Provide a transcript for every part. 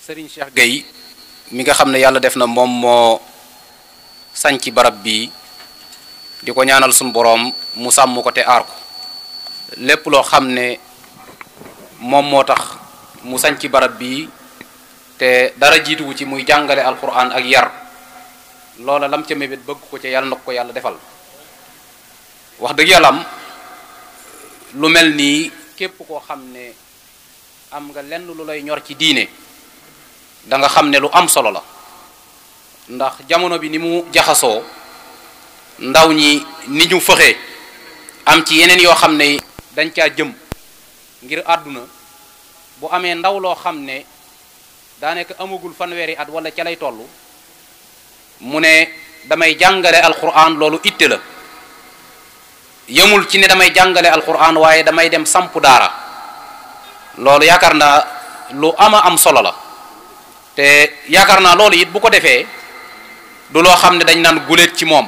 Serigne Cheikh Gueye mi nga xam ne yàlla def na moom moo sañci barab bii di ko ñaanal suñu boroom mu sàmm ko te aar ko lépp loo xam ne moom moo tax mu sañci barab bii te dara jiituwu ci muy jàngale alquran ak yar loola lam ca mébét bëgg ko ca yàlla na ko yàlla defal. wax dëgg yàlla am lu mel nii képp koo xam ne am nga lenn lu lay ñor ci diine da nga xam ne lu am solo la, ndax jamono bi ni mu jaxasoo ndaw ñi ni ñu fëxee am ci yeneen yoo xam ne dañ caa jëm ngir àdduna. bu amee ndaw loo xam ne daanaka amagul fanweeri at wala ca lay toll mu ne damay jàngale alquran, loolu itte la. yemul ci ne damay jàngale alquran waaye damay dem samp daara, loolu yaakaar naa lu ama am solo la. te yaakaar naa loolu it bu ko defee du loo xam ne dañ naan guléet ci moom,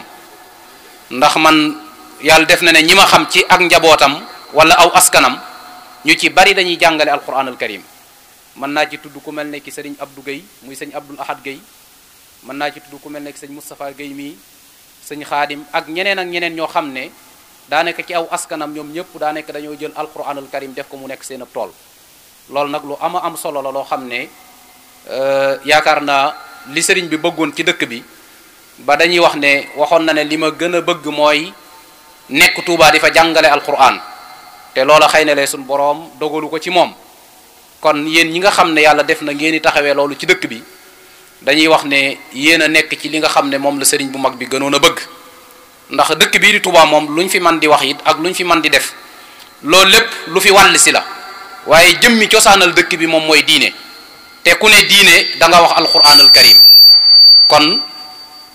ndax man yàlla def na ne ñi ma xam ci ak njabootam wala aw askanam ñu ci bari dañuy jàngale alquran al karim. mën naa ci tudd ku mel ne ki sëriñ Abdou Gueye muy sëñ Abdul Ahad Gueye, mën naa ci tudd ku mel ne ki sëñ Moustapha Gueye mii, sëñ Xaadim ak ñeneen ñoo xam ne daanaka ci aw askanam ñoom ñëpp daanaka dañoo jël alquran al karim def ko mu nekk seen ab tool. loolu nag lu ama am solo la loo xam ne yaakaar naa li sëriñ bi bëggoon ci dëkk bi ba dañuy wax ne waxoon na ne li ma gën a bëgg mooy nekk Tuubaa di fa jàngale alquran, te loola xëy na lee suñ boroom dogalu ko ci moom. kon yéen ñi nga xam ne yàlla def na ngeen di taxawee loolu ci dëkk bi dañuy wax ne yéen a nekk ci li nga xam ne moom la sëriñ bu mag bi gënoon a bëgg, ndax dëkk bii di Tuubaa moom lu ñu fi man di wax it ak lu ñu fi man di def loolu lépp lu fi wàll si la, waaye jëmmi cosaanal dëkk bi moom mooy diine. te ku ne diine da nga wax alquranul karim. kon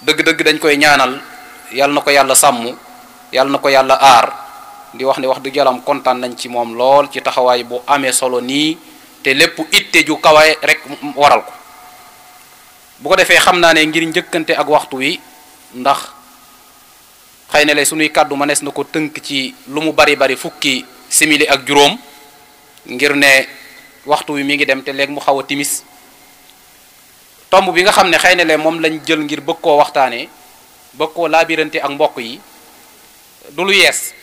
dëgg-dëgg dañ koy ñaanal yàlla na ko yàlla sàmm, yàlla na ko yàlla aar. di wax ne wax dëgg yàlla am kontaan nañ ci moom lool ci taxawaay bu amee solo nii, te lépp itte ju kawaay rek waral ko. bu ko defee xam naa ne ngir njëkkante ak waxtu wi, ndax xëy na lay suñuy kàddu mënees na ko tënk ci lu mu bari fukki simili ak juróom, ngir ne waxtu wi mi ngi dem te léegi mu xaw a timis. tomb bi nga xam ne xëy na le moom lañ jël ngir bëgg koo waxtaanee bëgg koo laabirante ak mbokk yi du lu yees.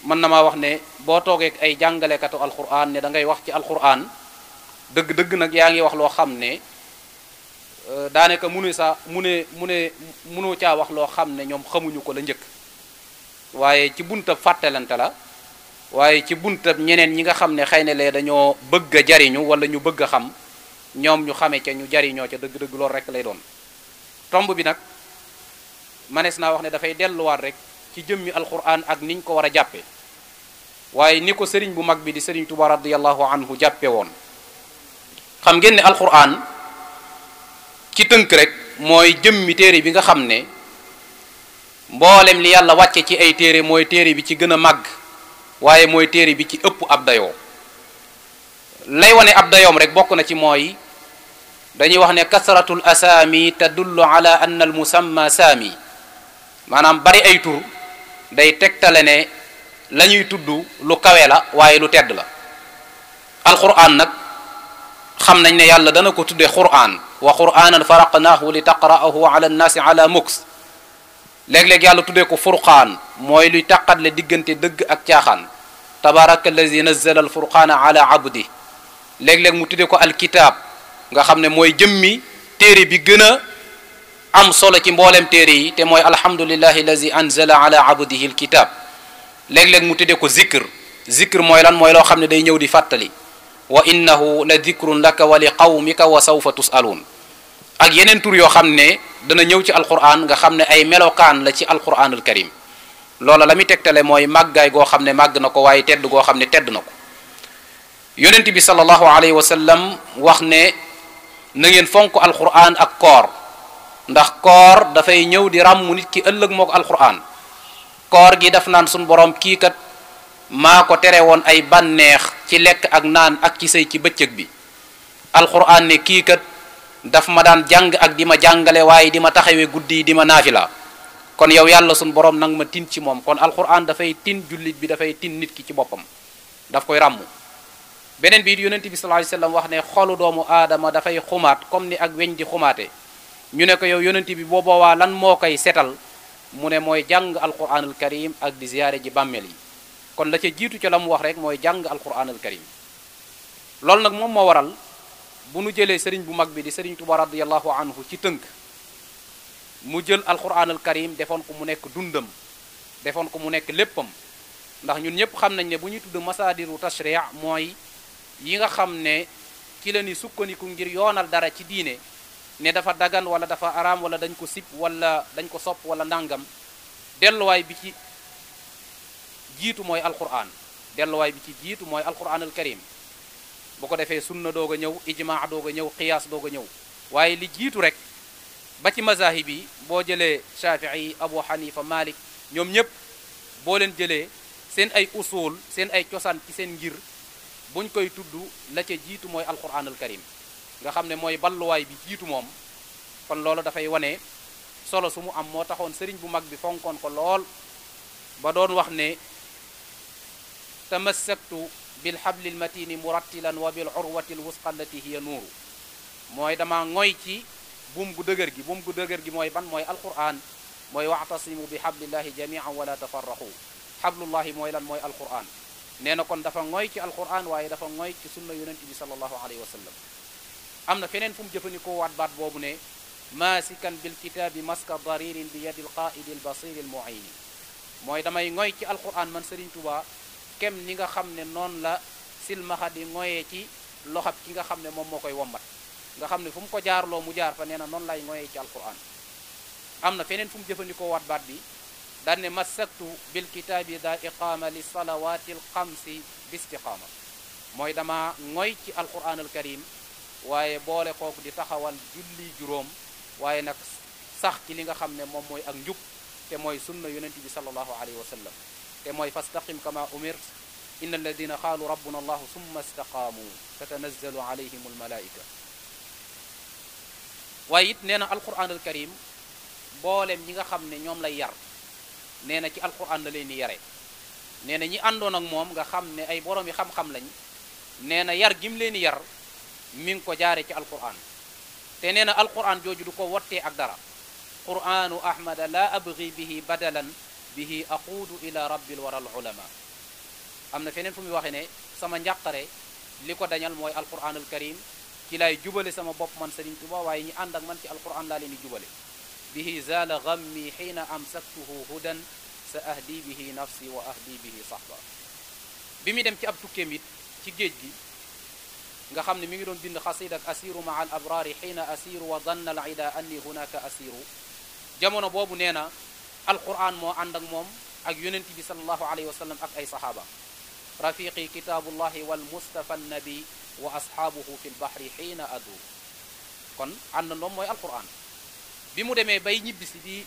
mën na maa wax ne boo toogee ay jàngalekatu alquran ne da ngay wax ci alquran dëgg-dëgg nag yaa ngi wax loo xam ne daanaka mënoo caa wax loo xam ne ñoom xamuñu ko la njëkk, waaye ci buntab fàttalante la, waaye ci buntab ñeneen ñi nga xam ne xëy na lee dañoo bëgg a jariñu wala ñu bëgg a xam ñoom ñu xame ca ñu jariñoo ca dëgg-dëgg loolu rek lay doon. tomb bi nag manees naa wax ne dafay delluwaat rek ci jëmmi alquran ak niñ ko war a jàppe, waaye ni ko sëriñ bu mag bi di sëriñ Tuubaa radiyallahu anhu jàppe woon. xam ngeen ne alquran ci tënk rek mooy jëmmi téere bi nga xam ne mboolem li yàlla wàcce ci ay téere mooy téere bi ci gën a màgg, waaye mooy téere bi ci ëpp ab dayoo. lay wane ab dayoom rek bokk na ci mooy dañuy wax ne kasratul asaami tadullu ala anna al musamma saami, maanaam bari ay tur day tegtale ne la ñuy tudd lu kawe la waaye lu tedd la. alquran nag xam nañ ne yàlla dana ko tuddee quran, wa quranan faraqnaahu li taqra'ahu ala nnaasi ala muks. léeg-léeg yàlla tuddee ko furqaan, mooy luy taqatle diggante dëgg ak caaxaan, tabaraka allazi nazzala al furqaana ala abdi. léeg-léeg mu tuddee ko alkitab, nga xam ne mooy jëmmi téere bi gën a am solo ci mboolem téere yi, te mooy alhamdulillahi allazi anzala ala abdihi alkitab. léeg-léeg mu tuddee ko zikr mooy lan, mooy loo xam ne day ñëw di fàttali, wa innahu la dikrun laka wa li qawmika wa sawfa tusaluun. ak yeneen tur yoo xam ne dana ñëw ci alquran nga xam ne ay melokaan la ci alquran al karim. loola la muy tegtale mooy màggaay goo xam ne màgg na ko, waaye tedd goo xam ne tedd na ko. yonent bi sallallahu alayhi wa sallam wax ne na ngeen fonk alquran ak koor, ndax koor dafay ñëw di ràmmu nit ki ëllëg moo ko alquran. koor gi daf naan suñ borom kii kat maa ko tere woon ay bànneex ci lekk ak naan ak ci sëy ci bëccëg bi. alquran ne kii kat daf ma daan jàng ak di ma jàngale, waaye di ma taxawee guddi yi di ma naafila. kon yow yàlla suñ borom nag ma tin ci moom. kon alquran dafay tin jullit bi, dafay tin nit ki ci boppam, daf koy ràmm. beneen bi yonent bi sallallahu alayhi wasallam wax ne xolu doomu aadama dafay xumaat comme ni ak weñ di xumaate ñu ne ko yow yonent bi boo boobaa lan moo koy setal mu ne mooy jàng alquranul karim ak di ziyaare ji bàmmeel yi kon la ca jiitu ca la mu wax rek mooy jàng alquranul karim loolu nag moom moo waral bu nu jëlee sëriñ bu mag bi di sëriñ Tuba radiyallahu anhu ci tënk mu jël alquranul karim defoon ko mu nekk dundam defoon ko mu nekk léppam ndax ñun ñëpp xam nañ ne bu ñuy tudd masaadiru tashri' mooy yi nga xam ne ci la ni sukkandiku ngir yoonal dara ci diine ne dafa dagan wala dafa araam wala dañ ko sib wala dañ ko sopp wala ndàngam delluwaay bi ci jiitu mooy alquran delluwaay bi ci jiitu mooy alquranul karim bu ko defee sunna doog a ñëw ijmaa doog a ñëw qiyaas doog a ñëw waaye li jiitu rek ba ci mazahib yi boo jëlee Shafii Abu Hanifa Malik ñoom ñëpp boo leen jëlee seen ay usul seen ay cosaan ci seen ngir buñ koy tudd la ca jiitu mooy alquranul karim nga xam ne mooy balluwaay bi jiitu moom kon loolu dafay wane solo su mu am moo taxoon sëriñ bu mag bi fonkoon ko lool ba doon wax ne tamassaktu bil hablil matini murattilan wa bil urwati al wusqa allati hiya nuuru mooy dama ngoy ci buum gu dëgër gi mooy ban mooy alquran mooy wa'tasimu bi hablillahi jami'an wala tafarraqu hablullahi mooy lan mooy alquran nee na kon dafa ngoy ci alquran waaye dafa ngoy ci sunna yonent bi sallallahu alayhi wa sallam am na feneen fu mu jëfandikoo waat baat boobu ne maasikan bil kitaabi maska daririn bi yadi alqaidi albasiri almuayini mooy damay ngoy ci alquran man Serigne Touba kem ni nga xam ne noonu la silmaxa di ngoyee ci loxab ki nga xam ne moom moo koy wommat nga xam ne fu mu ko jaarloo mu jaar fa nee na noonu lay ngoyee ci alquran am na feneen fu mu jëfandikoo waat baat bi daan ne masaktu bil kitaabi da iqaama li salawati al xamsi bi istiqaama mooy dama ngoy ci alquran al karim waaye boole kooku di taxawal julli juróom waaye nag sax ci li nga xam ne moom mooy ak njub te mooy sunna yonent bi sallallahu alayhi wa sallam te mooy fastaqim kama umirt inna alladina qaalu rabbuna allahu summa istaqaamu tatanazzalu alayhim almalaika waaye it nee na alquran al karim booleem ñi nga xam ne ñoom lay yar nee na ci alquran la leen di yare nee na ñi àndoon ak moom nga xam ne ay borom yi xam-xam lañ nee na yar gim leen di yar mi ngi ko jaare ci alquran te nee na alquran jooju du ko wottee ak dara quranu ahmada la abghi bihi badalan bihi aquudu ila rabbil waral ulama am na feneen fu muy waxe ne sama njàqare li ko dañal mooy alquran al karim ci laay jubale sama bopp man Serigne Touba waaye ñi ànd ak man ci alquran laa leen di jubale bihi zaala gammi xiina amsaktuhu hudan sa ahdi bihi nafsi wa ahdi bihi sahba bi muy dem ci ab tukkeem it ci géej gi nga xam ne mi ngi doon bind xasida ak asiru maa al abrari xiina asiru wa danna al ida anni hunaka asiru jamono boobu nee na alquran moo ànd ak moom ak yonent bi sallallahu alayhi wa sallam ak ay sahaaba rafiqi kitaabullahi wal mustafa nabi wa ashaabuhu fi lbahri xiina adu kon ànd ndoom mooy alquran bi mu demee bay ñibbisi di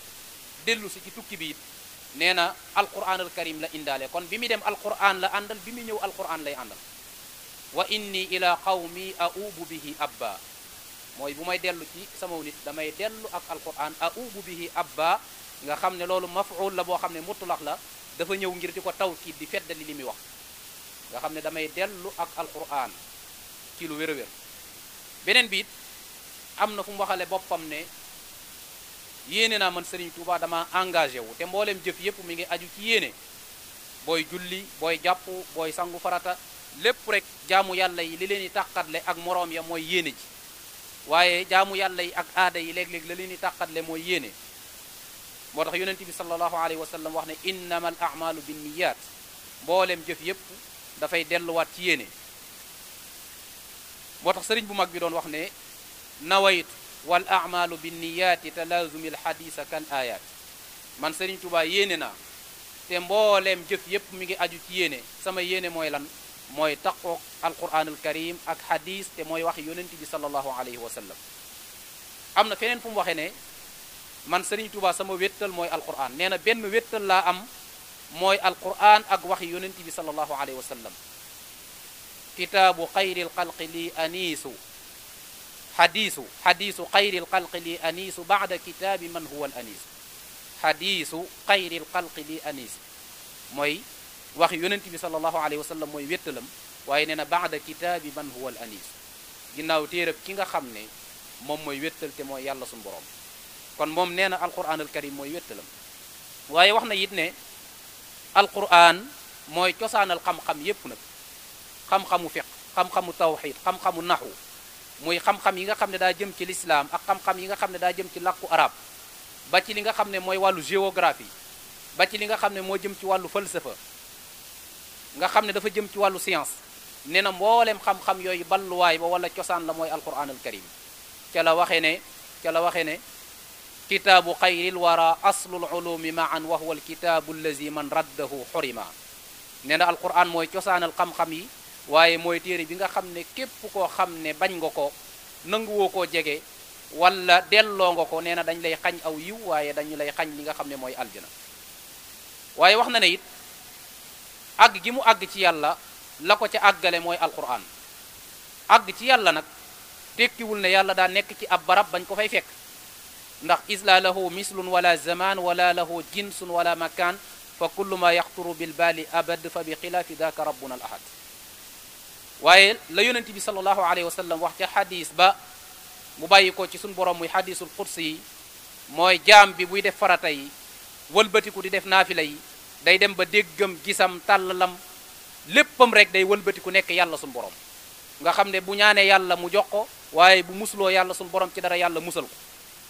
dellu si ci tukki bi it nee na alquran al karim la indaale kon bi mu dem alquran la àndal bi mu ñëw alquran lay àndal wa inni ila qawmi aubu bihi abba mooy bu may dellu ci sama nit damay dellu ak alquran aubu bihi abba nga xam ne loolu maf'ul la boo xam ne mutlaq la dafa ñëw ngir di ko tawkiid di feddali li muy wax nga xam ne damay dellu ak alquran ci lu wér-wér beneen bi it am na fu mu waxale boppam ne yéene naa man Serigne Touba dama engagé wu te mbooleem jëf yépp mi ngi aju ci yéene booy julli booy jàpp booy sangu farata lépp rek jaamu yàlla yi li leen di tàqatle ak moroom ya mooy yéene ji waaye jaamu yàlla yi ak aada yi léeg-léeg la leen di tàqatle mooy yéene moo tax yonent bi sallallahu alayhi wa sallam wax ne innama al a'malu binniyat mbooleem jëf yépp dafay delluwaat ci yéene moo tax sëriñ bu mag bi doon wax ne nawaytu wal a'malu binniyati talazumi al hadisa kal ayat man Serigne Touba yéene naa te mbooleem jëf yépp mi ngi aju ci yéene sama yéene mooy lan mooy taqoog alquranul karim ak hadis te mooy wax yonent bi sallallahu alayhi wa sallam am na feneen fu mu waxee ne man Serigne Touba sama wéttal mooy alquran nee na benn wéttal laa am mooy alquran ak wax yonent bi sallallahu alayhi wa sallam kitaabu xayril xalqi li aniisu xadiisu xayril xalqi li aniisu baada kitaabi man huwa al aniisu xadiisu xayril xalqi li aniisu mooy wax yonent bi sallallahu alayhi wa sallam mooy wéttalam waaye nee na baada kitaabi man huwa al anis ginnaaw téerab ki nga xam ne moom mooy wéttal te mooy yàlla suñu borom kon moom nee na alquran al karim mooy wéttalam waaye wax na it ne alquran mooy cosaanal xam-xam yépp nag xam-xamu fiq xam-xamu tawxid xam-xamu naxu muy xam-xam yi nga xam ne daa jëm ci lislaam ak xam-xam yi nga xam ne daa jëm ci làkku arab ba ci li nga xam ne mooy wàllu géographie ba ci li nga xam ne moo jëm ci wàllu falsafa nga xam ne dafa jëm ci wàllu science nee na mboolem xam-xam yooyu balluwaay ba wala cosaan la mooy alquran al karim ca la waxee ne kitaabu xayril wara aslul ulumi maan wa huwa alkitaabu allazi man raddahu xurima nee na alquran mooy cosaanal xam-xam yi waaye mooy téere bi nga xam ne képp koo xam ne bañ nga ko nanguwoo koo jege wala delloo nga ko nee na dañ lay xañ aw yiw waaye dañu lay xañ li nga xam ne mooy aljana waaye wax na ne it àgg gi mu àgg ci yàlla la ko ca àggale mooy alquran àgg ci yàlla nag tekkiwul ne yàlla daa nekk ci ab barab bañ ko fay fekk ndax isla lahu mislun wala zaman wala lahu jinsun wala makan fa kullu ma yaxturu bil baali abad fa bi xilaafi daka rabbuna al ahad waaye la yonent bi sallallahu alayhi wa sallam wax ca xadis ba mu bàyyi ko ci suñu borom muy xadisul qudsi yi mooy jaam bi buy def farata yi wëlbatiku di def naafila yi day dem ba déggam gisam tàllalam léppam rek day wëlbatiku nekk yàlla suñu borom nga xam ne bu ñaanee yàlla mu jox ko waaye bu musloo yàlla suñu borom ci dara yàlla musal ko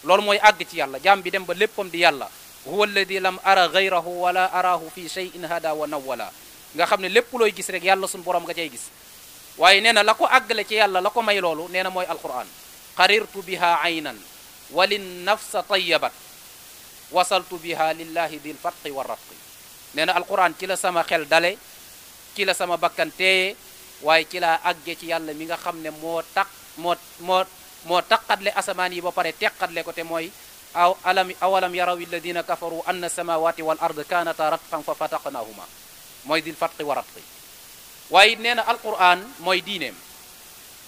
loolu mooy àgg ci yàlla jaam bi dem ba léppam di yàlla huwa alladi lam ara gayrahu wala arahu fi shay'in hada wa nawwala nga xam ne lépp looy gis rek yàlla suñu borom nga cay gis waaye nee na la ko àggale ci yàlla la ko may loolu nee na mooy alquran qarirtu biha aynan walin nafsa tayyabat wasaltu biha lillahi dil fatqi wa ratqi nee na alquran ci la sama xel dale ci la sama bakkan teeye waaye ci laa àgge ci yàlla mi nga xam ne moo taqatle asamaan yi ba pare teqatle ko te mooy awalam yaraw alladina kafaru anna samawati wal ard kanata ratqan fa fataqnahuma mooy dil fatqi wa ratqi waaye nee na alquran mooy diineem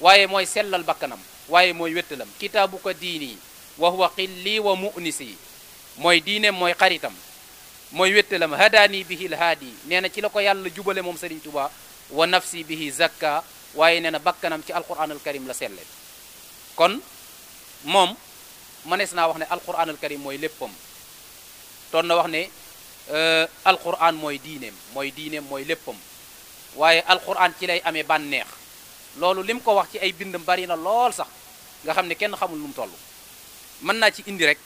waaye mooy sellal bakkanam waaye mooy wéttalam kitaabu ko diini wa huwa xilli wa mu'nisi mooy diineem mooy xaritam mooy wéttalam hadaani bihi lhaadi nee na ci la ko yàlla jubale moom Sëriñ Tuubaa wa nafsi bihi zakka waaye nee na bakkanam ci alquran al karim la selle kon moom mënees naa wax ne alquran al karim mooy léppam toon na wax ne alquran mooy diineem mooy léppam waaye alquran ci lay amee bànneex loolu lim ko wax ci ay bindam bari na lool sax nga xam ne kenn xamul lu mu toll mën naa ci indi rek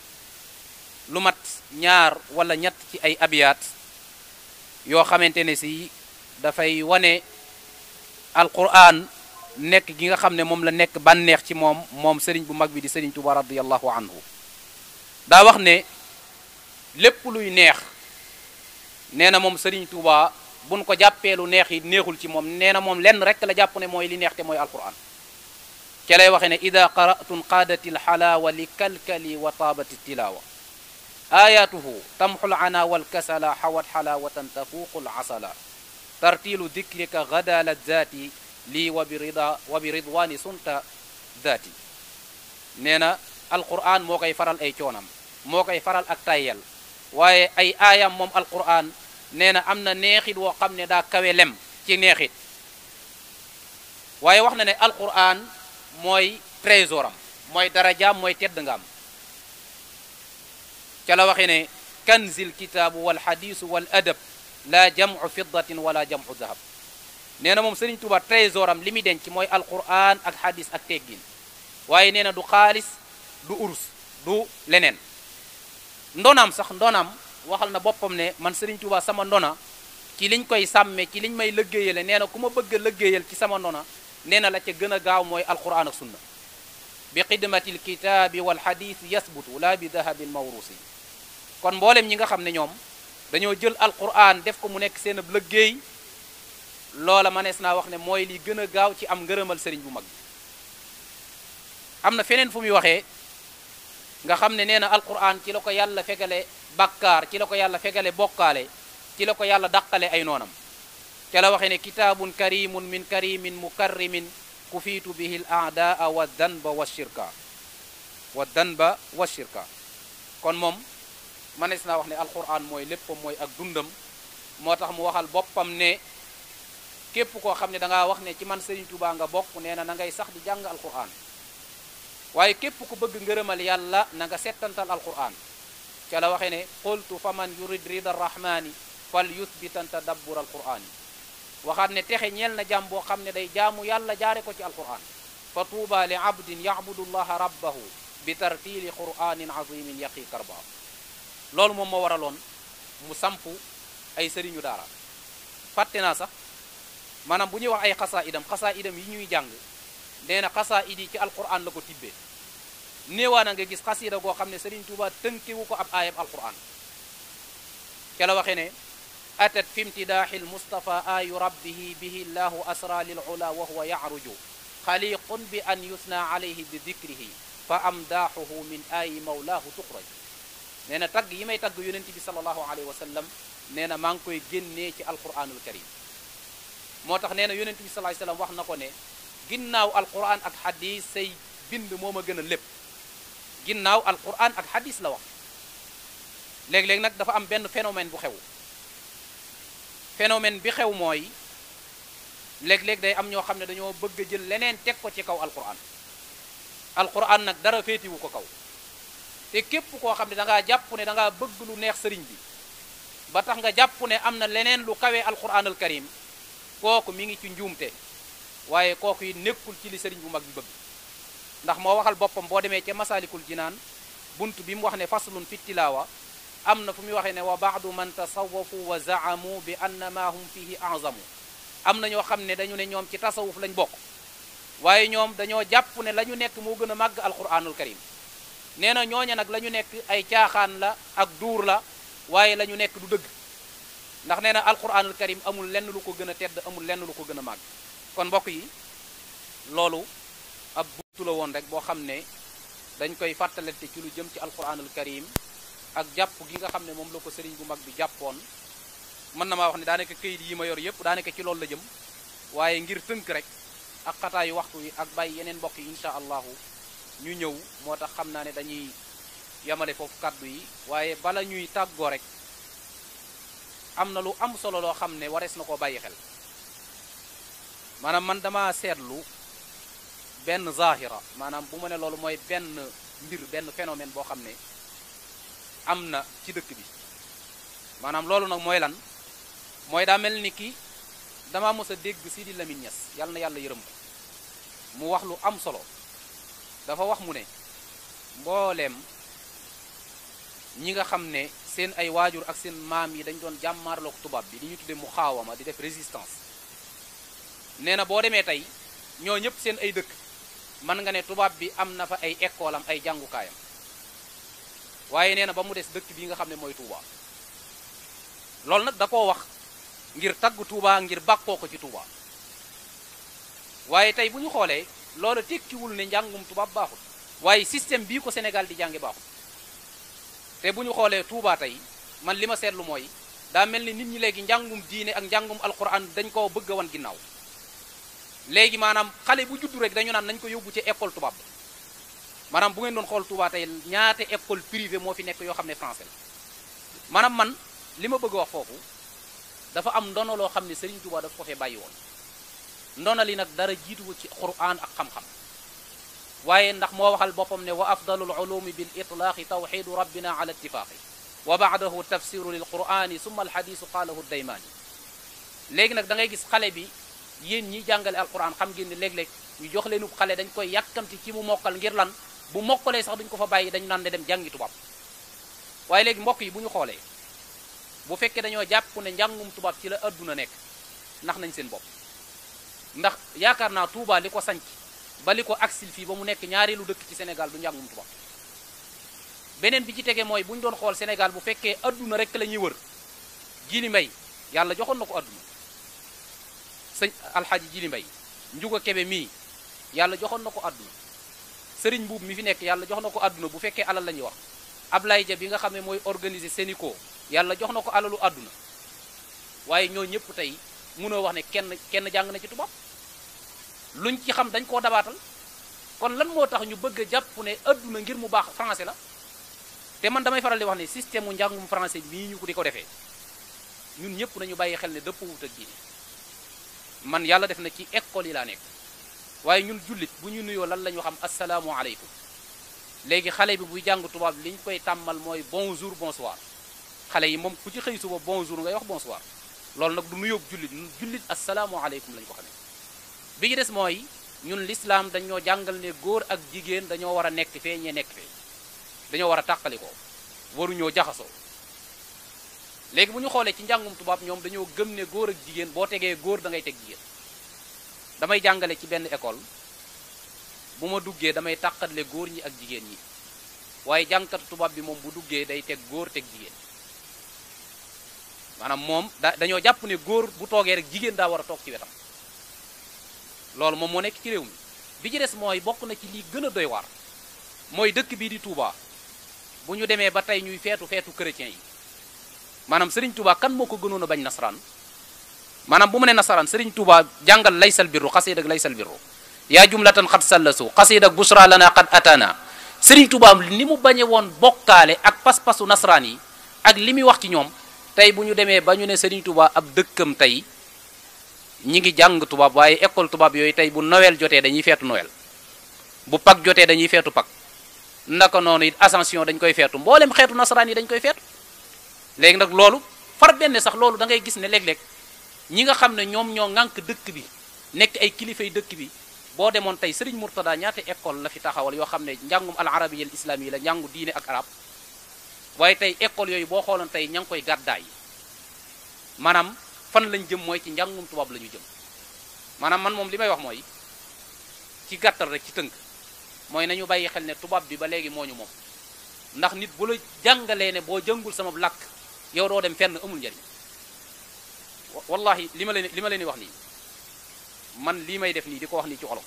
lu mat ñaar wala ñett ci ay abiyaat yoo xamante ne si dafay wane alquran nekk gi nga xam ne moom la nekk bànneex ci moom sëriñ bu mag bi di sëriñ Tuuba radiyallahu anhu daa wax ne lépp luy neex nee na moom sëriñ Tuuba buñ ko jàppee lu neex yi neexul ci moom nee na moom lenn rek la jàpp ne mooy li neex te mooy alquran ca lay waxe ne ida qaratun qaadati alxalaawa li kalkali wa taabati tilaawa ayatuhu tamxul ana walkasala xawat xalaawatan tafuuqu lasala tartilu dikrika gadala zaati lii wa bi ridwani sunta zaati nee na alquran moo koy faral ay coonam moo koy faral ak tayyal waaye ay aayam moom alquran nee na am na neexit woo xam ne daa kawe lem ci neexit waaye wax na ne alquran mooy trésoram mooy darajaam mooy tedd ngaam ca la waxe ne kanzil kitaabu wal xadiisu wal adab la jamcu fiddatin wala jamcu dahab nee na moom Sëriñ Tuuba trésoram li muy denc mooy alquran ak xadis ak teggin waaye nee na du xaalis du urs du leneen ndonaam waxal na boppam ne man Sëriñ Tuuba sama ndona ci liñ koy sàmme ci liñ may lëggéeyale nee na ku ma bëgg a lëggéeyal ci sama ndona nee na la ca gën a gaaw mooy alquran ak sunna bi xidmati lkitaabi walxadis yasbutu la bi dahabin mawrusi kon mboolem ñi nga xam ne ñoom dañoo jël alquran def ko mu nekk seen ab lëggéey loola manees naa wax ne mooy li gën a gaaw ci am ngërëmal sëriñ bu mag bi am na feneen fu muy waxee nga xam ne nee na alquran ci la ko yàlla fegale bàkkaar ci la ko yàlla fegale bokkaale ci la ko yàlla dàqale ay noonam ca la waxee ne kitaabun karimun min karimin mukarrimin kufiitu bihi l aadaa wa danba wa shirka kon moom manees naa wax ne alquran mooy léppam mooy ak dundam moo tax mu waxal boppam ne képp koo xam ne da ngaa wax ne ci man Serigne Touba nga bokk nee na ngay sax di jàng alquran waaye képp ku bëgg ngërëmal yàlla na nga settantal alquran ca la waxee ne qultu fa man yurid rida rahmani fal yuthbitan tadabbur alquran yi waxaat ne texe ñeel na jàmm boo xam ne day jaamu yàlla jaare ko ci alquran fa tuuba li abdin yabudu llaha rabbahu bi tartili quranin azimin yaqi karba loolu moom moo waraloon mu sampu ay sëriñu daara fàtte naa sax maanaam bu ñuy wax ay xasaa idam yi ñuy jàng nee na xasaa id yi ci alquran la ko tibbee néewaa na nga gis xasida goo xam ne Serigne Touba tënkiwu ko ab aayab alquran ca la waxee ne atat fi imtidaaxi lmustafa ayu rabbihi bihi llahu asra lil ula wa huwa yaaruju xaliqun bi an yusna alayhi bi dikrihi fa amdaaxuhu min ayi mawlaahu tuxraj nee na tagg yi may tagg yonent bi sallallahu alayhi wa sallam nee na maa ngi koy génnee ci alquranul karim moo tax nee na yonent bi sallallahu alayhi wa sallam wax na ko ne ginnaaw alquran ak xadis say bind moo ma gën a lépp ginnaaw alquran ak xadis la wax léeg-léeg nag dafa am benn phénomène bu xew phénomène bi xew mooy léeg-léeg day am ñoo xam ne dañoo bëgg a jël leneen teg ko ci kaw alquran nag dara féetiwu ko kaw te képp koo xam ne da ngaa jàpp ne da ngaa bëgg lu neex sëriñ bi ba tax nga jàpp ne am na leneen lu kawee alquran al karim kooku mi ngi ci njuumte waaye kooku yi nekkul ci li sëriñ bu mag bi bëgg ndax moo waxal boppam boo demee ca masalikul jinaan bunt bi mu wax ne faslun fi tilaawa am na fu muy waxee ne wa baadu man tasawafu wa zaamu bi anna ma hum fihi azamu am na ñoo xam ne dañu ne ñoom ci tasawuf lañ bokk waaye ñoom dañoo jàpp ne la ñu nekk moo gën a màgg alquranul karim nee na ñooña nag la ñu nekk ay caaxaan la ak duur la waaye la ñu nekk du dëgg ndax nee na alquranul karim amul lenn lu ko gën a tedd amul lenn lu ko gën a màgg kon mbokk yi loolu ab buntu la woon rek boo xam ne dañ koy fàttalante ci lu jëm ci alquranul karim ak jàpp gi nga xam ne moom la ko sëriñ bu mag bi jàppoon mën na maa wax ne daanaka këyit yi ma yor yëpp daanaka ci loolu la jëm waaye ngir tënk rek ak xataayu waxtu yi ak bàyyi yeneen mbokk yi incha allahu ñu ñëw moo tax xam naa ne dañuy yamale foofu kàddu yi waaye bala ñuy tàggoo rek am na lu am solo loo xam ne warees na koo bàyyi xel maanaam man dama seetlu benn zahira maanaam bu ma ne loolu mooy benn mbir benn phénomène boo xam ne am na ci dëkk bi maanaam loolu nag mooy lan mooy daa mel ni ki dama mos a dégg Sidi Lamine Niass yàlla na yàlla yërëm ko mu wax lu am solo dafa wax mu ne mbooleem ñi nga xam ne seen ay waajur ak seen maam yi dañ doon jàmmaarloog tubaab bi di ñu tudde mu xaawama di def résistance nee na boo demee tey ñoo ñëpp seen ay dëkk mën nga ne tubaab bi am na fa ay école am ay jàngukaayam waaye nee na ba mu des dëkk bii nga xam ne mooy Touba loolu nag da koo wax ngir tagg Touba ngir bàkkoo ko ci Touba waaye tey bu ñu xoolee loolu tekkiwul ne njàngum tubaab baaxul waaye système bii ko Sénégal di jànge baaxul te bu ñu xoolee Touba tey man li ma seetlu mooy daa mel ni nit ñi léegi njàngum diine ak njàngum alquran dañ koo bëgg a wan ginnaaw léegi maanaam xale bu juddu rek dañu naan nañ ko yóbbu ci école tubaab maanaam bu ngeen doon xool Touba tey ñaate école privée moo fi nekk yoo xam ne français la maanaam man li ma bëgg a wax foofu dafa am ndono loo xam ne Serigne Touba dafa ko fee bàyyi woon ndono li nag dara jiituwu ci Qur'an ak xam-xam waaye ndax moo waxal boppam ne wa afdalul ulumi bil itlaaqi tawxidu rabbina ala ittifaaqi wa baadahu tafsiru lil qur'ani summa alxadisu qaalahu daymaani léegi nag da ngay gis xale bi yéen ñi jàngale alquran xam ngeen ne léeg-léeg ñu jox leenu xale dañ koy yàkkamti ci mu mokkal ngir lan bu mokkalee sax duñ ko fa bàyyi dañu naan ne dem jàngi tubaab waaye léegi mbokk yi bu ñu xoolee bu fekkee dañoo jàpp ne njàngum tubaab ci la adduna nekk ndax nañ seen bopp ndax yaakaar naa Touba li ko sanc ba li ko aksil fii ba mu nekk ñaareelu dëkk ci Sénégal du njàngum tubaab beneen bi ci tege mooy bu ñu doon xool Sénégal bu fekkee adduna rek la ñuy wër Jili Mbay yàlla joxoon na ko adduna sëñ alxaaji Jili Mbay Njuga Kebe mii yàlla joxoon na ko adduna sëriñ Mbuub mi fi nekk yàlla jox na ko adduna bu fekkee alal la ñuy wax Ablaye Ja bi nga xam ne mooy organiser Sénico yàlla jox na ko alalu adduna waaye ñoo ñëpp tey mënoo wax ne kenn jàng na ci tubaab luñ ci xam dañ koo dabaatal kon lan moo tax ñu bëgg a jàpp ne adduna ngir mu baax français la te man damay faral di wax ne système mu njàngum français mii ñu ko di ko defee ñun ñëpp nañu bàyyi xel ne dëpp wut ak diine man yàlla def na ci école yi laa nekk waaye ñun jullit bu ñu nuyoo lan la ñu xam asalaamu aleykum léegi xale bi buy jàng tubaab li ñu koy tàmmal mooy bonjour bonsoir xale yi moom ku ci xëy suba bonjour ngay wax bonsoir loolu nag du nuyoo jullit ñun jullit asalaamu aleykum lañ ko xamee bi ci des mooy ñun lislaam dañoo jàngal ne góor ak jigéen dañoo war a nekk fee ñee nekk fee dañoo war a tàqalikoo waruñoo jaxasoo léegi bu ñu xoolee ci njàngum tubaab ñoom dañoo gëm ne góor ak jigéen boo tegee góor da ngay teg jigéen damay jàngale ci benn école bu ma duggee damay tàqatle góor ñi ak jigéen ñi waaye jàngkatu tubaab bi moom bu duggee day teg góor teg jigéen maanaam moom dañoo jàpp ne góor bu toogee rek jigéen daa war a toog ci wetam loolu moom moo nekk ci réew mi bi ci des mooy bokk na ci lii gën a doy waar mooy dëkk bii di Touba bu ñu demee ba tey ñuy feetu chrétien yi maanaam Serigne Touba kan moo ko gënoon a bañ nasaraan maanaam bu mu ne nasaraan Serigne Touba jàngal laysal birru xasiid ak laysal birru yaa jumlatan xat sallasu xasiid ak bushra lana xat atana Serigne Touba ni mu bañe woon bokkaale ak pas-pasu nasaraan yi ak li muy wax ci ñoom tey bu ñu demee ba ñu ne Serigne Touba ab dëkkam tey ñi ngi jàng tubaab waaye école tubaab yooyu tey bu Noël jotee dañuy feetu Noël bu Pâques jotee dañuy feetu Pâques naka noonu it Ascension dañ koy feetu mboolem xeetu nasaraan yi dañ koy feetu léegi nag loolu far benn sax loolu da ngay gis ne léeg-léeg ñi nga xam ne ñoom ñoo ŋànk dëkk bi nekk ay kilifay dëkk bi boo demoon tey Serigne Mourtada ñaata école la fi taxawal yoo xam ne njàngum al arabiya al islami yi la njàngu diine ak arab waaye tey école yooyu boo xooloon tey ña ngi koy gàddaay maanaam fan lañ jëm mooy ci njàngum tubaab la ñu jëm maanaam man moom li may wax mooy ci gàttal rek ci tënk mooy nañu bàyyi xel ne tubaab bi ba léegi moo ñu moom ndax nit bu la jàngalee ne boo jëngul sama làkk yow doo dem fenn amul njariñ wallahi li ma leen di wax nii man lii may def nii di ko wax nii ci olof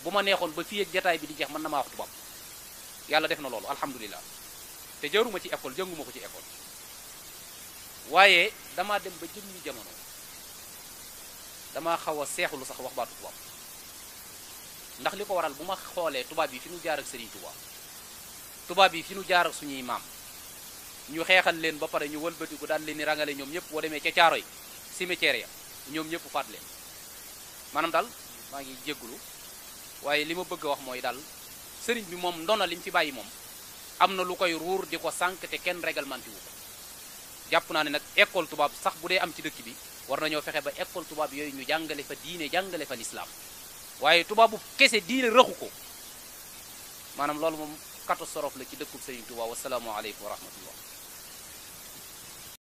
bu ma neexoon ba fii ak jataay bi di jeex mën na maa wax tubaab yàlla def na loolu alhamdulilah te jaruma ci école jënguma ko ci école waaye damaa dem ba jëmmi jamono damaa xaw a seexlu sax wax baatu tubaab ndax li ko waral bu ma xoolee tubaab yi fi ñu jaar ak Serigne Touba tubaab yi fi ñu jaar ak suñuy maam ñu xeexal leen ba pare ñu wëlbatiku daan leen ni rangale ñoom ñëpp boo demee ca caaro yi cimetière ya ñoom ñëpp faat leen maanaam daal maa ngi jéggulu waaye li ma bëgg a wax mooy daal sëriñ bi moom ndona li mu fi bàyyi moom am na lu koy ruur di ko sànq te kenn réglementé wu ko jàpp naa ne nag école tubaab sax bu dee am ci dëkk bi war nañoo fexe ba école tubaab yooyu ñu jàngale fa diine jàngale fa lislaam waaye tubaabu kese diine rëxu ko maanaam loolu moom catastrophe la ci dëkkub Sëriñ Tuubaa wasalaamu aleykum wa rahmatullah